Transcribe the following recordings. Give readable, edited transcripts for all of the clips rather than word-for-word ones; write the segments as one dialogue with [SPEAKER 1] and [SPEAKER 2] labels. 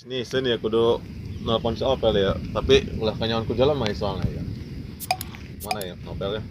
[SPEAKER 1] Bisnis ya kudu nelpon si Opel ya, tapi ulah kanyawan ku jalan mah soalnya ya. Mana ya Opelnya?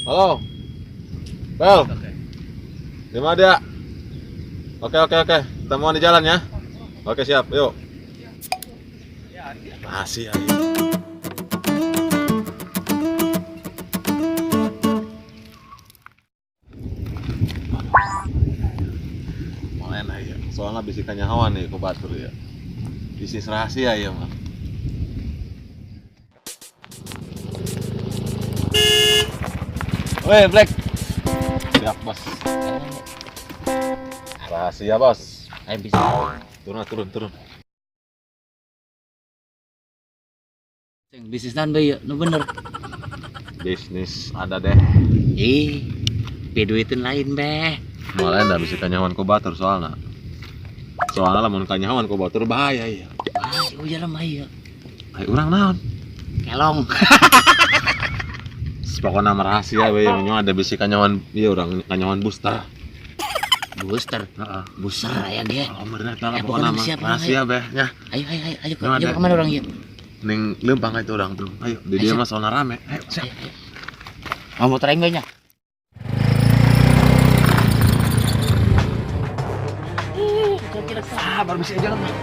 [SPEAKER 1] Halo. Pel. Di mana dia? Oke oke oke, temuan di jalan ya. Oke siap, yuk. Rahasia ya. Mana ya? Soalnya bisi kanyahoan nih ku batur ya. Bisnis rahasia ya mah. Weh, Black. Siap, Bos. Rahasia, Bos.
[SPEAKER 2] Ayo bisa.
[SPEAKER 1] Turun, turun, turun.
[SPEAKER 2] Ceng, bisnis naon bae nu bener.
[SPEAKER 1] Bisnis ada deh.
[SPEAKER 2] Ih, duitin lain beh.
[SPEAKER 1] Malah ndak bisa kanyahoan ku batur soalnya. Soalnya lamun kanyahoan ku batur bahaya ya.
[SPEAKER 2] Ah, si Uya lemah ya.
[SPEAKER 1] Ayo urang naon?
[SPEAKER 2] Kelong.
[SPEAKER 1] Pokoknya nama rahasia we yang ada bisi kanyahoan ieu urang kanyahoan booster.
[SPEAKER 2] Booster.
[SPEAKER 1] Heeh.
[SPEAKER 2] Booster aya ge.
[SPEAKER 1] Oh, bener eta lah
[SPEAKER 2] Eh,
[SPEAKER 1] pokoknya
[SPEAKER 2] pokoknya
[SPEAKER 1] mah
[SPEAKER 2] siap,
[SPEAKER 1] rahasia beh nya.
[SPEAKER 2] Ayo ayo ayo ayo,
[SPEAKER 1] Nah,
[SPEAKER 2] ayo
[SPEAKER 1] ada.
[SPEAKER 2] kemana orang ieu?
[SPEAKER 1] Ning leumpang itu urang tuh. Ayo, di dia
[SPEAKER 2] Ayo,
[SPEAKER 1] mah soalnya rame. Ayo, siap.
[SPEAKER 2] Ayo, ayo. Mau motor aing nya.
[SPEAKER 1] Sabar bisa jalan mah.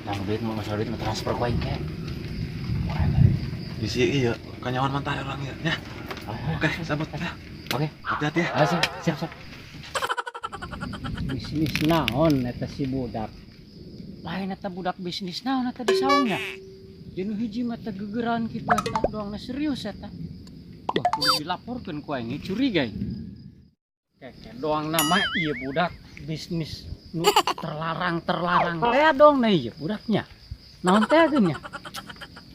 [SPEAKER 2] Nang duit mau masalah duit mau transfer ku aing ke.
[SPEAKER 1] Bisi iya kanyahoan mantah urang ieu nya. Oke, sabut ya.
[SPEAKER 2] Oke.
[SPEAKER 1] Hati-hati ya.
[SPEAKER 2] Ah, siap, siap, siap.
[SPEAKER 3] Bisnis naon eta si budak. Lain eta budak bisnis naon eta di saungnya. Jeung hiji mah teh gegeran kitu eta doangna serius eta. Wah, kudu dilaporkeun ku aing curiga ieu. Keke doang nama ieu budak bisnis nu terlarang-terlarang teh dong na ieu budaknya. Naon teh geun nya?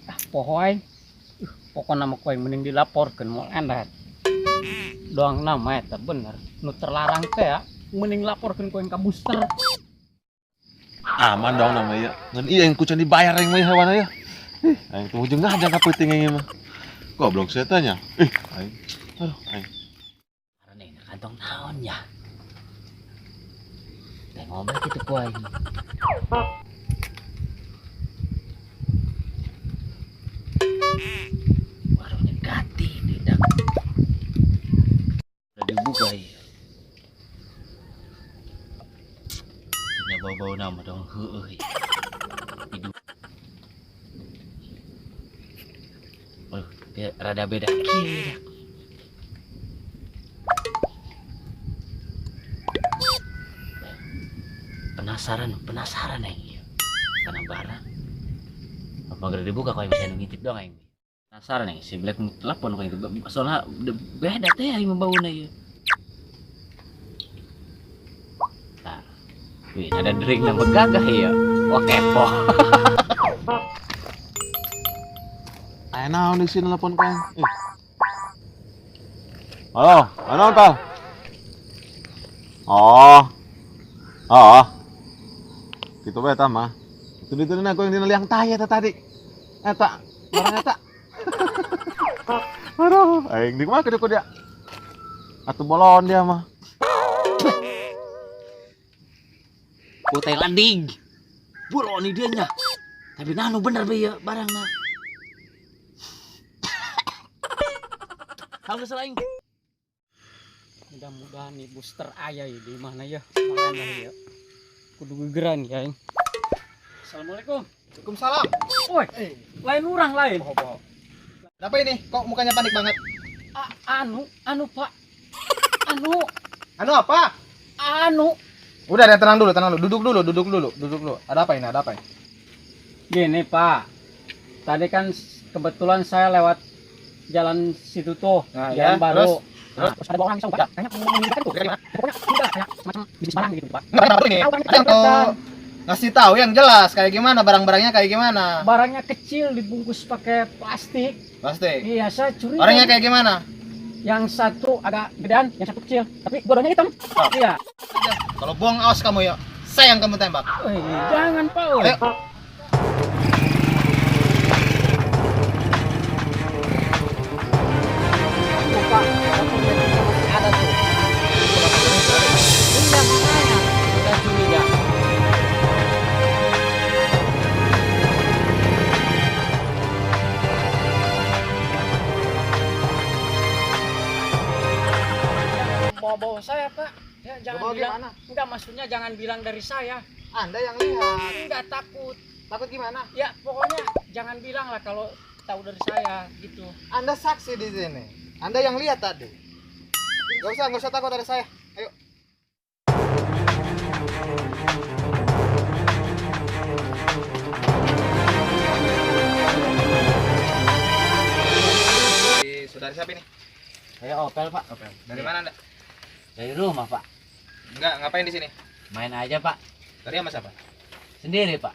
[SPEAKER 3] Ah, poho aing. Pokona mah ku aing mending dilaporkeun moal endat. Doang nama eta bener nu terlarang teh ya, mending laporkeun ku aing ka booster.
[SPEAKER 1] Aman dong nama ieu. Ngan ieu yang kucan dibayar yang mah hewan ieu. Ih, aing tuh ujung ngajak ka peuting aing mah. Goblok saya tanya. Ih, aing. Aduh, aing.
[SPEAKER 2] Karena ini kantong naon ya. Teh ngobrol gitu ku aing. Warungnya gati tidak. Udah dibuka ya. Tidak bau-bau nama dong heueuh. Hidup. Oh, dia rada beda kieu dah. Penasaran, penasaran aing ieu. Karena barang. Apa geura dibuka kok bisa ngintip doang aing. Penasaran aing si Black telepon kok itu. Soalnya beda teh aing bauna ieu. Tah. Wih, ada drink nama gagah ya. Wah, kepo.
[SPEAKER 1] Aya naon di sini telepon ku aing? Ih. Halo, aya naon, Pal? Oh. Oh. Gitu bae eta mah. Itu diteunna ku yang dina liang tai eta tadi. Eta, barang eta. Aduh, aing di kumaha ku dia? Atuh bolon dia mah.
[SPEAKER 2] Ku landing. Bolon dia nya. Tapi nanu bener be ieu barangna. Halo selain.
[SPEAKER 3] Mudah-mudahan nih booster aya ya di mana ya? Mana ya? Kudu gegeran ya aing. Assalamualaikum.
[SPEAKER 4] Waalaikumsalam.
[SPEAKER 3] Woi, lain urang lain.
[SPEAKER 4] Boho, boho. Kenapa ini? Kok mukanya panik banget?
[SPEAKER 3] Anu, anu Pak. Anu.
[SPEAKER 4] Anu apa?
[SPEAKER 3] Anu.
[SPEAKER 4] Udah, deh, tenang dulu, tenang dulu. Duduk dulu, duduk dulu, duduk dulu. Ada apa ini? Ada apa ini?
[SPEAKER 3] Gini Pak. Tadi kan kebetulan saya lewat jalan situ tuh,
[SPEAKER 4] Nah,
[SPEAKER 3] jalan
[SPEAKER 4] ya,
[SPEAKER 3] baru.
[SPEAKER 4] terus?
[SPEAKER 3] Nah, terus ada orang yang Pak. Kayaknya mau tuh. Pokoknya udah kayak semacam bisnis barang gitu, Pak.
[SPEAKER 4] Nggak, ini. Ada yang tuh ngasih tahu yang jelas kayak gimana barang-barangnya kayak gimana.
[SPEAKER 3] Barangnya kecil dibungkus pakai plastik.
[SPEAKER 4] Plastik.
[SPEAKER 3] Iya, saya curiga.
[SPEAKER 4] Orangnya kayak gimana?
[SPEAKER 3] Yang satu agak gedean, yang satu kecil. Tapi dua-duanya hitam.
[SPEAKER 4] Oh.
[SPEAKER 3] Iya.
[SPEAKER 4] Kalau bohong awas kamu ya. Saya yang kamu tembak.
[SPEAKER 3] Jangan, Pak. Oi.
[SPEAKER 4] Ayo.
[SPEAKER 3] Pak. Motor metiknya masih ada tuh. Iya makanya. Udah curiga. Bawa-bawa saya, Pak. Ya, jangan
[SPEAKER 4] Bawa
[SPEAKER 3] bilang.
[SPEAKER 4] gimana?
[SPEAKER 3] Enggak, maksudnya jangan bilang dari saya.
[SPEAKER 4] Anda yang lihat.
[SPEAKER 3] Enggak takut.
[SPEAKER 4] Takut gimana?
[SPEAKER 3] Ya, pokoknya jangan bilang lah kalau tahu dari saya gitu.
[SPEAKER 4] Anda saksi di sini. Anda yang lihat tadi. Gak usah takut dari saya. Ayo. Saudara siapa ini?
[SPEAKER 2] Saya Opel, Pak.
[SPEAKER 4] Opel. Dari mana Anda?
[SPEAKER 2] Dari rumah, Pak.
[SPEAKER 4] Enggak, ngapain di sini?
[SPEAKER 2] Main aja, Pak.
[SPEAKER 4] Tadi sama siapa?
[SPEAKER 2] Sendiri, Pak.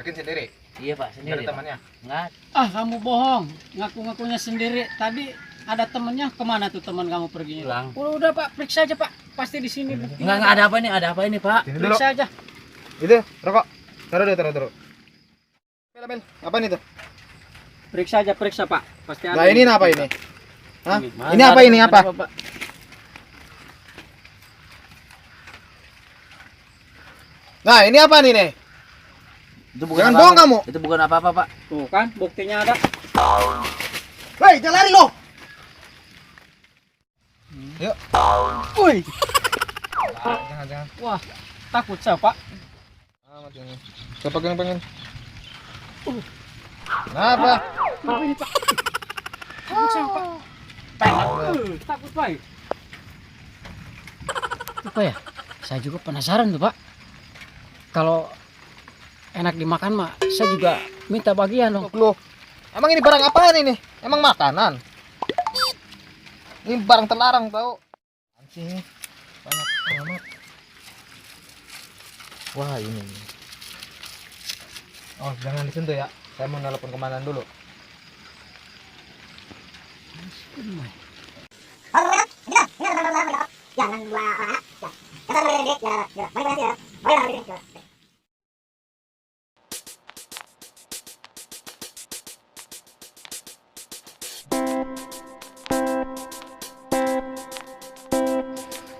[SPEAKER 4] Yakin sendiri?
[SPEAKER 2] Iya, Pak,
[SPEAKER 4] Enggak
[SPEAKER 2] sendiri.
[SPEAKER 4] ada temannya.
[SPEAKER 2] Enggak.
[SPEAKER 3] Ah, kamu bohong. Ngaku-ngakunya sendiri. Tadi ada temennya, kemana tuh teman kamu perginya?
[SPEAKER 2] Pulang.
[SPEAKER 3] Udah, Pak, periksa aja, Pak. Pasti di sini buktinya.
[SPEAKER 2] Enggak ada apa ini? Ada apa ini, Pak?
[SPEAKER 4] Sini dulu.
[SPEAKER 3] Periksa aja.
[SPEAKER 4] Itu, rokok. Taruh dulu, taruh, taruh. Bel, bel. Apaan itu?
[SPEAKER 3] Periksa aja, periksa, Pak. Pasti ada.
[SPEAKER 4] Nah, ini apa ini? Hah?
[SPEAKER 3] Ini.
[SPEAKER 4] Ini apa ini apa?
[SPEAKER 2] Pak?
[SPEAKER 4] Nah, ini apa nih nih?
[SPEAKER 2] Itu bukan
[SPEAKER 4] Jangan
[SPEAKER 2] apa-apa.
[SPEAKER 4] bohong kamu.
[SPEAKER 2] Itu bukan apa-apa, Pak.
[SPEAKER 3] Tuh kan, buktinya ada.
[SPEAKER 4] Hei, jangan lari lo. Yuk.
[SPEAKER 3] Woi.
[SPEAKER 4] Jangan, jangan.
[SPEAKER 3] Wah, takut saya, Pak.
[SPEAKER 4] Ah, mati ini. Siapa yang pengen? Kenapa?
[SPEAKER 3] Kenapa ini, Pak? Takut saya, Pak. Takut, Pak. Apa ya? Saya juga penasaran tuh, Pak. Kalau enak dimakan mah, saya juga minta bagian dong.
[SPEAKER 4] Loh, emang ini barang apaan ini? Emang makanan? Ini barang terlarang tau. Anjing, banyak amat. Wah, ini. Oh, jangan disentuh ya. Saya mau nelpon komandan dulu.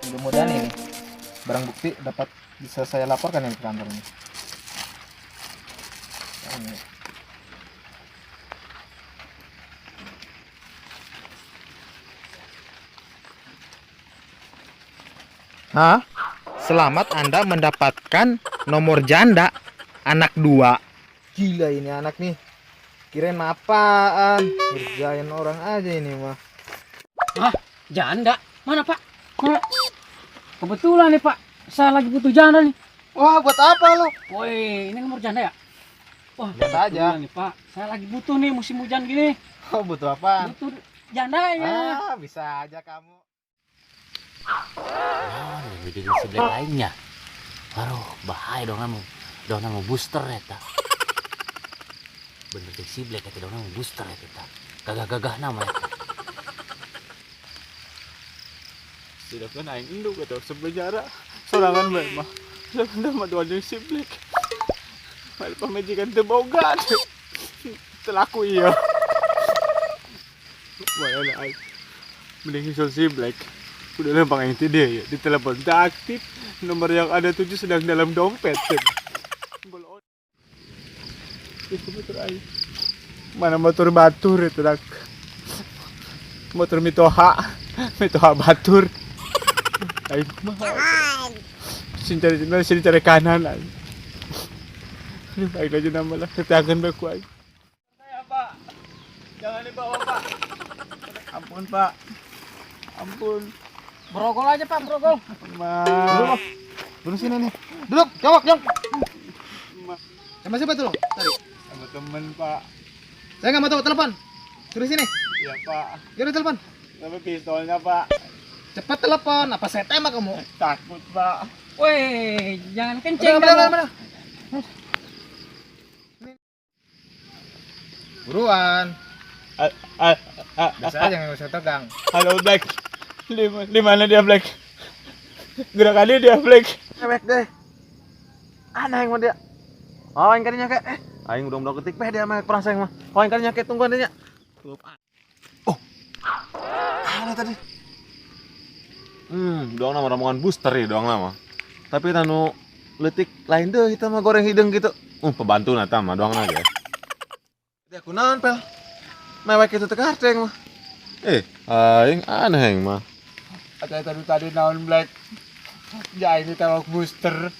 [SPEAKER 4] Mudah-mudahan ini barang bukti dapat bisa saya laporkan ini ke kantor ini. Ini. Hah? Selamat Anda mendapatkan nomor janda anak 2. Gila ini anak nih. Kirain mah apaan? Ngerjain orang aja ini mah.
[SPEAKER 3] Hah? Janda? Mana, Pak? Mana? Kebetulan nih, Pak. Saya lagi butuh janda nih.
[SPEAKER 4] Wah, buat apa lo?
[SPEAKER 3] Woi, ini nomor janda ya? Wah,
[SPEAKER 4] Lihat aja.
[SPEAKER 3] kebetulan nih, Pak. Saya lagi butuh nih musim hujan gini.
[SPEAKER 4] Oh, butuh apa?
[SPEAKER 3] Butuh jandanya.
[SPEAKER 4] Ah, bisa aja kamu.
[SPEAKER 2] Oh, jadi si Black lainnya. Aduh, bahaya dong kamu. Dong kamu booster eta. Bener deh si Black eta dong kamu booster eta. Gagah-gagah nama eta.
[SPEAKER 5] Sedangkan aing induk atau sebenjara sorangan bae mah. Sedangkan mah dua jeung si Black. Mal pamajikan teu boga. Telaku ieu. Wah, aing. Mending nyusul si Black. Udah lempang aing teh dia ya, di telepon tak aktif. Nomor yang ada tujuh sedang dalam dompet. Itu motor aing. Mana motor batur itu dak. Motor mitoha. Mitoha batur. Aing mah. Sini cari kanan aing. Aduh, aing aja nambah lah. Ketangan baku aing. Saya, Pak. Jangan dibawa, Pak. Ampun, Pak. Ampun.
[SPEAKER 3] Brogol aja, Pak, brogol.
[SPEAKER 5] Ma.
[SPEAKER 4] Duduk sini nih. Duduk, jongkok, jongkok. Sama siapa tuh lo tadi?
[SPEAKER 5] Sama temen, Pak.
[SPEAKER 4] Saya nggak mau tahu, telepon. Suruh sini.
[SPEAKER 5] Iya, Pak.
[SPEAKER 4] Yaudah telepon.
[SPEAKER 5] Sama pistolnya, Pak.
[SPEAKER 4] Cepat telepon, apa saya tembak kamu?
[SPEAKER 5] Takut, Pak.
[SPEAKER 3] Woi, jangan kencing
[SPEAKER 4] Udah, udah,
[SPEAKER 3] kamu.
[SPEAKER 4] udah, udah. Buruan. Biasa aja nggak usah tegang.
[SPEAKER 5] Halo, Black. Di mana dia, Black? Gerakannya dia, Black.
[SPEAKER 1] Cewek deh. Aneh yang dia. Oh, yang kadinya kayak aing udah ketik peh dia mah perang sayang mah. Oh, yang kadinya kayak tungguan dia nya. Oh. Aneh tadi. Doang nama rombongan booster ya doang nama. Tapi tanu leutik lain deh kita mah goreng hidung gitu. Pembantu na mah doang na ge. Dia kunaon pel? Mewek itu teh mah. Aing aneh aing mah.
[SPEAKER 5] Ada tadi tadi naon Black. Ya ini tewak booster.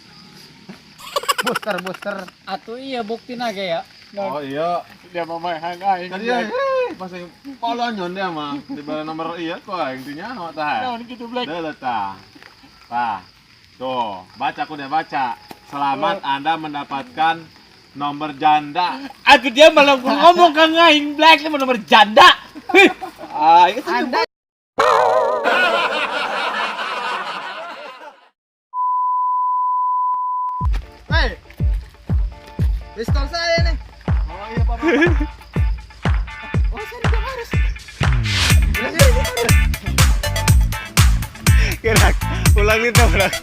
[SPEAKER 4] Booster, booster.
[SPEAKER 3] Atuh iya buktina ge ya.
[SPEAKER 1] Oh iya,
[SPEAKER 5] Dia mau main aing.
[SPEAKER 1] tadi ya, pas yang polonyon dia mah di bawah nomor iya kok aing teh nyaho tah.
[SPEAKER 5] Naon gitu Black.
[SPEAKER 1] Deuleu tah. Tah. Tuh, baca aku udah baca. Selamat Anda mendapatkan nomor janda.
[SPEAKER 5] Aduh dia malah ngomong ke aing Black ini nomor janda.
[SPEAKER 1] Ah, itu
[SPEAKER 4] Anda Hei. Pistol saya nih.
[SPEAKER 1] Oh iya, Pak.
[SPEAKER 4] Oh, saya tidak harus. Udah, sini,
[SPEAKER 5] Gerak, ulang itu ulang.